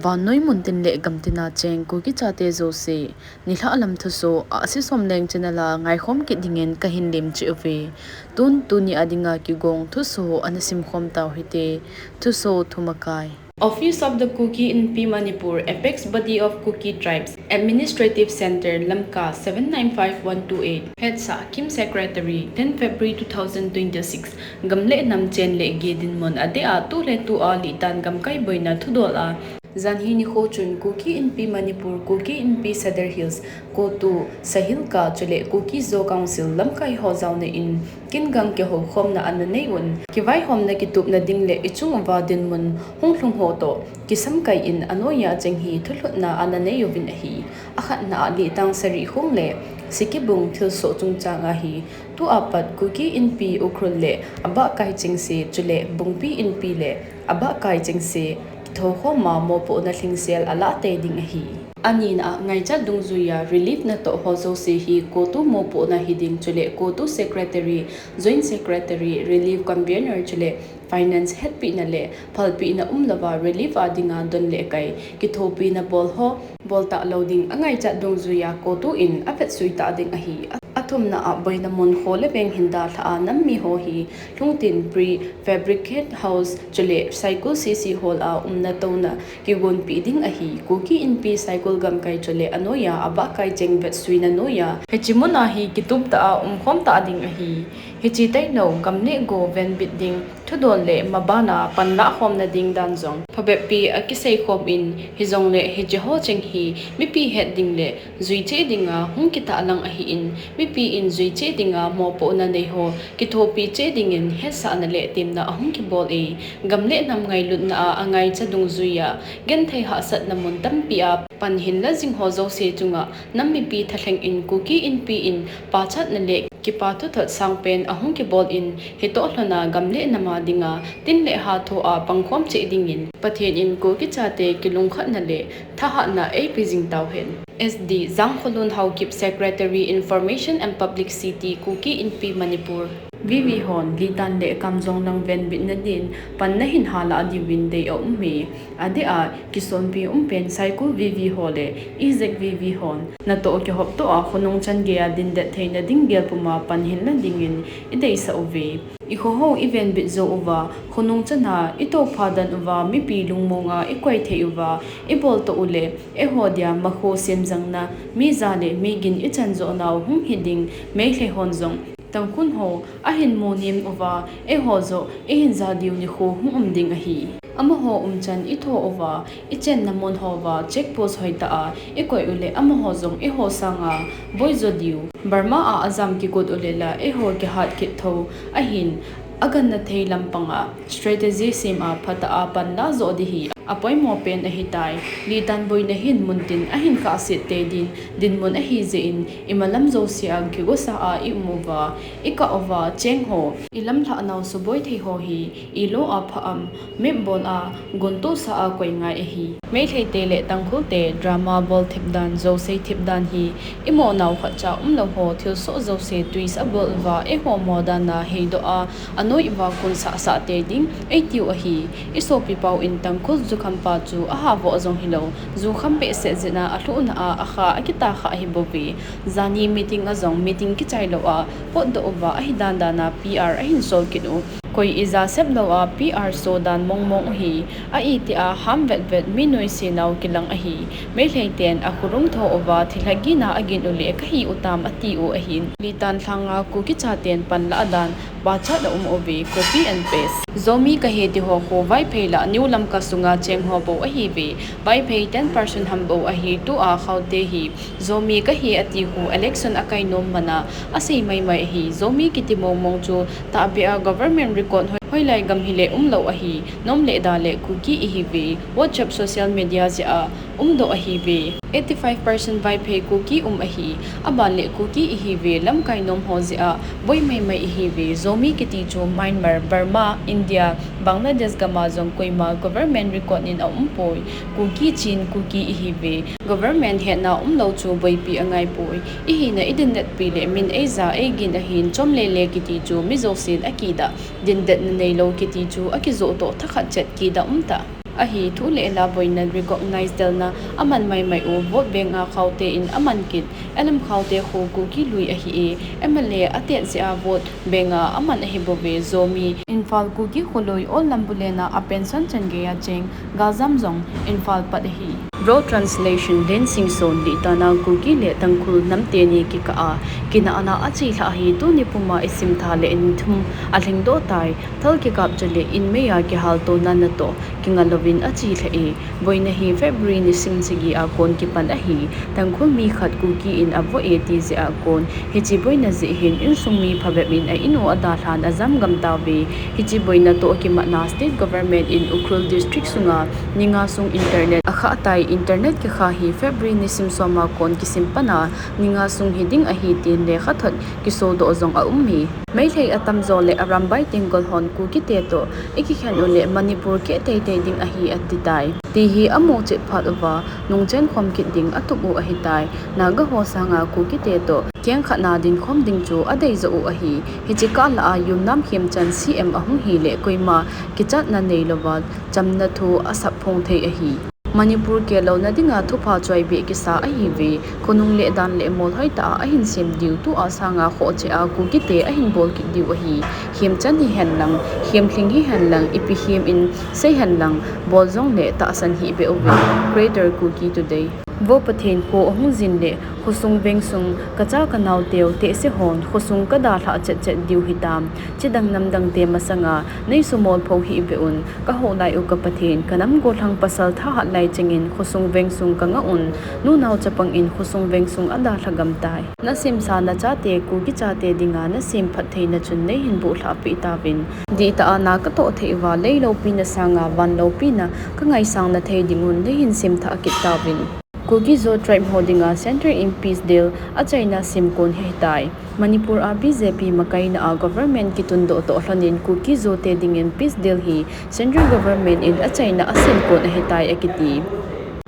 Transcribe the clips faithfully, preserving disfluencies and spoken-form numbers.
Vannoi muntin le gamtina cheng Kuki chate jouse, nilhah lam thuso, Ahsi Somleng channel a ngaikhom kit dingin kahin lemcheh uve. Tun tuni a dinga kigong thuso ana simkhom tau hite. Thuso thumakai. Office of the Kuki Inpi Manipur, apex body of Kuki tribes, administrative centre, Lamka, seven nine five one two eight. Hetsah, Kim Secretary, ten February two thousand twenty-six. Gam le nam chen le gei dinmun adeh a, tu le tu a Litan gamkai boina thudol a, janhi nikho chun Kuki Inpi Manipur, Kuki Inpi Sadar Hills, CoTU, SAHILCA chule Kuki Zo Council lamkai ho jaona in, kin gang kihoukhomna ana nei un, kivaihomna kitupna ding le ichung uva dinmun hung lhung ho toh kisamkai in, anoiya cheng hi thulhutna ana nei uvin ahi. Akhatna a Litang Sarikhong le Sikibung thilsoh chungchang a hi, tu a pat Kuki Inpi Ukhrul le abahkai chengse chule Bungpi Inpi le abahkai chengse kithoukhom a mopohna lhingsel alah tei ding ahi. Anina a ngaichat dungjuiya relief natoh ho jouse hi CoTU mopohna hiding chule CoTU Secretary, Joint Secretary, Relief Convener chule Finance hetpehna le phalpehna umlouva relief a dinga don le kai kithopina bol ho bol talou ding angaichat dungjuiya CoTU in avetsui ta ding ahi. Athumna a boina mun kho le veng hin dalha a nam mi ho hi lhungtin prefabricated house chule Saikul C C Hall a umna touna kigonpeh ding ahi. Kuki Inpi Saikul gamkai chule anoiya abahkai cheng vetsuina noiya hiche mun a hi kitup tah a umkhom ta ding ahi. Hiche tailou gam le go venbit ding thudol le mabana panlah khomna ding dan jong phabep pi akiseikhom in, hijongle hiche ho cheng hi mipi het ding le jui cheh dinga hung kitahlang ahin, mipi in jui cheh dinga mopohna nei ho kithopi cheh dingin hetsahna le temna ahung kibol e. Gam le nam ngailutna a angaicha dungjuiya genthei hahsatna mun tampi a pan hinla jing ho jouse chunga nam mipi thalheng in Kuki Inpi in pachatna le kipa thuthot sangpen ahung kibol in, hitoh lhona gam le nam a dinga tin le ha thoa pangkhom cheh dingin Pathen in Kuki chate kilungkhatna le thahatna eipe jing tauhen. S D Jangkholun Haokip, Secretary, Information and Publicity, Kuki Inpi Manipur. V V hon Litan le Kamjong lang venbitna din pan nahin halah diuvin dei aume. Adeh a kisonpi umpen Saikul V V ho le Izek V V hon natoh kihop toh a khonung chan geiya dindet theina ding gel puma pan hinla dingin ideisah uve. Ikho ho ivenbit jou uva, khonung chana itoupha dan uva, mipi lungmonga ikoi thei uva, ibol toh ule, eiho dia makho semjangna, mi ja le mi gin ichan joh nau hung hiding, Meitei hon jong Tangkhul ho ahin munem uva, eiho joh ihin ja diu nikho hung um ding ahi. Amaho umchan itho uva, ichenna mun hoa check post hoitah a ikoi ule amaho jong eiho sanga boi jo diu. Burma a ajam kigot ule la eiho kihat kit thou ahin, aganna thei lampanga strategy sem a phatah a panla jo di hi apoimo pen ahitai. Litan boina hin muntin ahin khahset tei din dinmun ahijeh in, imalam jousea kigosa a ium uva, ikah uva cheng ho, ilamlhah nau suboi thei ho hi, ilou a phah am, map bol a, guntohsa a koi ngai ahi. Meitei te le Tangkhul te drama bol thip dan, jousei thip dan hi, imo nau khatcha umlou ho, thilsoh jouse twist abol uva, eiho mo dan a heidoh a, anoi uva kunsahsah tei ding eitiu ahi. Isopi pau in Tangkhul jukhampa chu ahavoh jong hilou, jukham behseh jeh a alhuhna a akha akitah kha ahibouve. Janhi meeting a jong meeting kichai lou a potdoh uva ahi dandan a P R ahin sol kit u. Koi ija sep lou a P R so dan mongmong u hi, a itih a ham vetvet mi noise nau kilang ahi. Meitei ten akhurung tho uva thilha gina agin ule kahi utam atiu ahin. Litan lhanga Kuki chaten panlah dan pachat aum uve, copy and paste. Zomi kahi ti ho khu Vaiphei lah New Lamka sunga cheng ho bou ahiuve. Vaiphei ten percent ham bou ahi, tua Khaute hi Zomi kahi ati khu election akai nom mana asei maimai ahi. Zomi kiti mongmong chu tahbeh a government record hoi, hoilai gam hile umlou ahi. Nom le da le Kuki ihiuve. WhatsApp social media jeh a umdoh ahiuve. Eighty five percent Vaiphei Kuki um ahi. Aban le Kuki ihiuve, lamkai nom ho jeh a boi maimai ihiuve. Zomi kiti chu Myanmar, Burma, India, Bangladesh gam a jong koima government record in aumpoi. Kuki chin Kuki ihiuve. Government hetna umlou chu boipi angaipoi. Ihina idindet pi le min eija eigin ahin, chom lele kiti chu mi jousen akidah. Dindetna neilou kiti chu akijoh toh thakhat chet kidah umtah. Ahi thu le la boina recognize delna aman maimai u vote bank a Khaute in aman kit. L M Khaute khu Kuki lui ahi e, M L A atet jeh a vote bank a aman ahi bouve. Zomi, Imphal Kuki kholui Old Lambulane a pension chan gei a cheng Galjam jong Imphal pat ahi. Road translation, Lensingson, Lihtana Kuki le Tangkhul nam teni kikah a kinahna achelhah hi tuni puma isim tha le ni thum alhingdoh tai. Thal kikap chule in mei a kihaltona natoh kinga louvin achelhah e. Boina hi February nisim sagi a kon kipan ahi. Tangkhul mi khat Kuki in avoh e ti jeh a kon. Hiche boina jeh hin insung mi phabep in a in u adalhan ajam gam tauve. Hiche boina toh kimatna State Government in Ukhrul District sunga ni nga sung internet akhah tai. Internet kikha hi February nisim som a kon kisim pan a ni nga sung hiding ahi tin lekhathot kisodoh jong aum e. Meitei atamjo le Arambai Tenggol hon Kukite toh ikikhen u le Manipur keh teitei ding ahi ati tai. Ti hi amu chet phat uva nungchen khom kit ding atup u ahitai. Naga ho sanga Kukite toh kengkhatna dinkhom ding chu adei joh u ahi. Hiche kah lah a Yumnam Khemchand C M ahung hile koima kichatna neilouva chamna thu asap phong thei ahi. Manipur kehlouna dinga thupha choibeh kisa ahiuve. Khonung le dan le molhoi tah a ahin sem diu, tua sanga khoh cheh a Kukite ahin bol kit diu ahi. Khemchand hihen lang, Khemlhing hihen lang, ipi khem in seihen lang, bol jongle tahsan hih beh uve. Greater Kuki Today. Vo Pathen kho ahung jin le khosung vengsung kacha kanaoteu tehse hon khosung kadalhah chetchet diu hitam. Chidang namdangte masanga neisumol pho hih beh un. Kahoulai u ka Pathen, kanam gollhang pasal thahat lai chengin khosung vengsung kangah un. Nunao chapang in khosung vengsung adalha gam tai. Nasemsa nachate, Kuki chate dinga nasem phattheina chun neihin bohlhah peh tauvin. Dihtah a na katoh thei uva, lei loupina sanga van loupina kangaisang na thei dingun neihin semthah kit tauvin. Kuki-Zo tribe ho dinga Centre in peace deal achaina simkon hitai. Manipur a B J P makaina a government kitundoh toh lhonin Kuki-Zo te dingin peace deal hi Central Government in achaina asimkon ahitai akiti.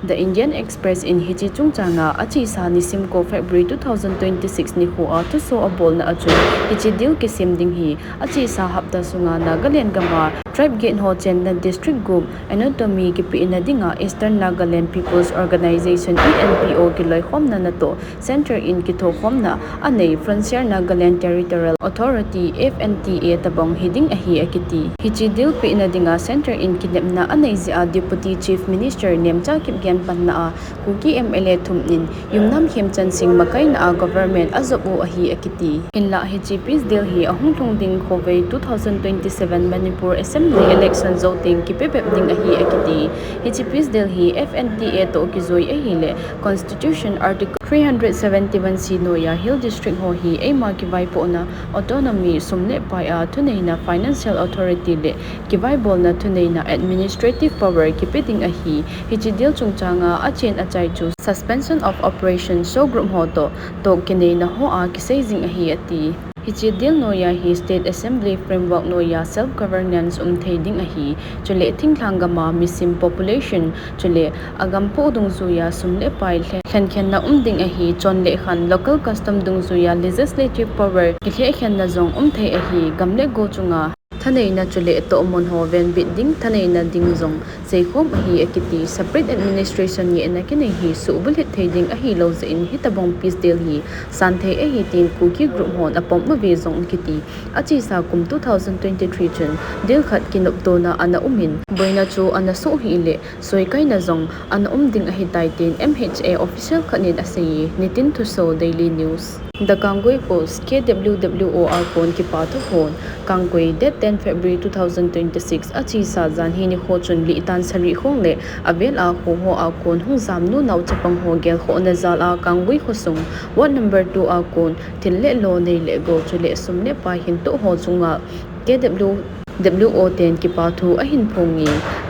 The Indian Express in hiche chungchanga achesa nisim ko February two thousand twenty-six nikho a thuso abolna a chun hiche deal kisem ding hi achesa hapta sunga Nagaland gam a tribe get ho chenna district gup Autonomy kipehna dinga Eastern Nagaland People's Organisation, E N P O, kiloikhomna natoh Centre in kithokhomna anei Frontier Nagaland Territorial Authority, F N T A, tobang hiding ahi akiti. Hiche deal pehna dinga Centre in kinepna anei jeh a Deputy Chief Minister Nemcha Kipgen panna a Kuki M L A thum in Yumnam Khemchand Singh makaina a government ajop u ahi akiti. Hinlah hiche peace deal hi ahung lhung ding khovei two thousand twenty-seven Manipur Assembly election jou teng kipe bep ding ahi akiti. Hiche peace deal hi F N T A toh kijoi ahile Constitution Article three hundred seventy-one C noiya Hill District ho hi eima kivaipohna autonomy sum le pai a thuneina financial authority le kivaibolna thuneina administrative power kipe ding ahi. Hiche deal chungchanga achen achai chu Suspension of Operation SoO group ho toh, toh kineina hoa kisei jing ahi ati. Hiche deal noiya hi State Assembly framework noiya self governance umthei ding ahi. Chule thinglhang gama misim population, chule agam poh dungjuiya sum le pai lhe-, lhenkhenna um ding ahi. Chon le khan local custom dungjuiya legislative power kilhekhenna jong umthei ahi. Gam le go chunga thaneina chule tohmun ho venbit ding thaneina ding jong seikhom ahi akiti. Separate administration ngehna kinei hi suhbulhit thei ding ahilou jeh in hitobang peace deal hi santhei ahi tin Kuki group hon apom uve jong akiti. Achesa kum two thousand twenty-three chun deal khat kinoptona ana umin, boina chu ana soh hih le soikaina jong ana um ding ahitai tin M H A official khat in asei e. Nitin Thuso, Daily News. The Kangui Post. K W W O a kon kipa thu hon. Kangui, date ten February two thousand twenty-six, achesa janhi nikho chun Litan Sarikhong le avel a kho ho a kon hung jam nunao chapang ho gelkhohna jal a Kangui khosung ward number two a kon thil le lo, nei le gou chule sum le pai hin toh ho chunga K W W O ten kipa thu ahin phong e.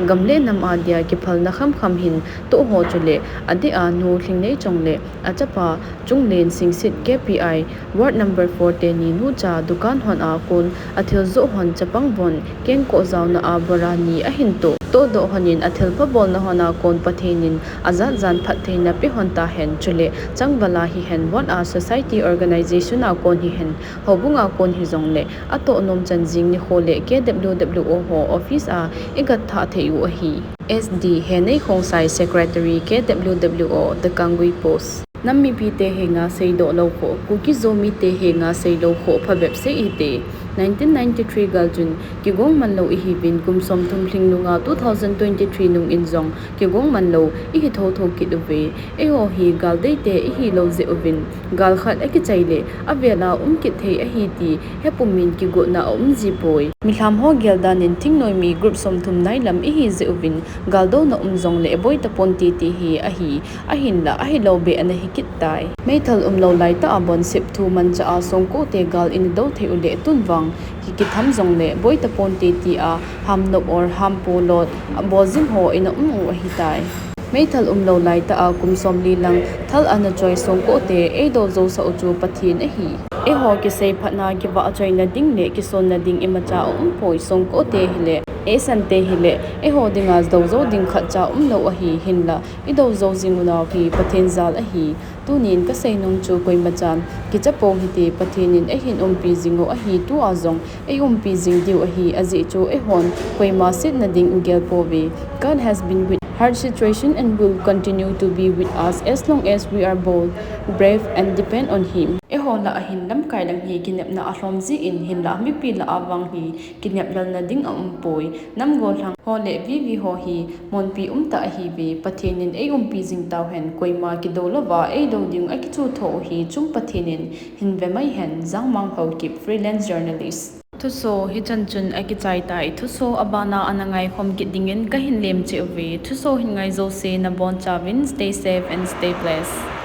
Gam le nam a dia kiphalna khamkham hin toh ho chule adeh a nu Lhingneichong le achapa Chunglen Singsit, K P I, ward number four teni nucha dukan hon a kon athil joh hon chapang von kengkoh jaona a bora ni ahin toh. Tohdoh hon in athil phabolna hon a kon Pathen in ajat jan phattheina pe hon tahen, chule changval a hihen, ward a society organisation a kon hihen, houbung a kon hijongle atoh nom chan jing nikho le K W W O ho office a igat thah thei u ahi. S D Henei Khongsai, Secretary, K W W O, The Kangui Post. Nam mipite henga seidoh lou kho, Kuki Zo mite henga seilou kho phabep sei hite. Nineteen ninety-three gal chun kigong man lou ihiuvin, kum somthum lhinglunga two thousand twenty-three nung in jong kigong man lou ihi thotho kit uve. Eiho hi gal deite ihi lou jeh uvin, gal khat akichai le avela um kit thei ahi ti hepum in kigotna aum ji poi. Milham ho gel dan in thingnoimi group somthum nai lam ihi jeh uvin, gal douna um jong le boi tapon te ti hi ahi. Ahinla, ahilou be ana hi kit tai. Meithal umlou laitah a bon sep thu manchah a Songko te gal ina do thei u le tun vang ki, kitham jong le boi tapon te ti a ham nop or ham po lot a bol jing ho ina um u ahi tai. Meithal umlou laitah a kum somli lang thal ana choi Songko te eido jousah u chu Pathen ahi. Eiho kisei phatna kivah choina ding le kisonna ding imacha aum poi. Songko te hile, eisan te hile, eiho dinga do jou ding khatcha umlou ahi. Hinla, ido jou jing u nau hi Pathen jal ahi. Tunin kasei nung chu koimachan kicha pou hite, Pathen in eihin umpi jing u ahi. Tua jong eiumpi jing diu ahi, ajeh chu eihon koima setna ding igel pouve. God has been with hard situation and will continue to be with us as long as we are bold, brave and depend on Him. Eiho lah a hin lamkai lang hi kinepna alhom jin, hinla mipi lah a vang hi kinep lelna ding aum poi. Nam gollhang ho le V V ho hi monpi umtah ahiuve. Pathen in eiumpi jing tauhen, koima kido louva eido ding akichu tho u hi chung Pathen in hin ve mai hen. Jangmang Haokip, freelance journalist. Thuso hichan chun akichai tai. Thuso abana ana ngaikhom kit dingin kahin lem cheh uve. Thuso hin ngai jouse nabonchauvin stay safe and stay blessed.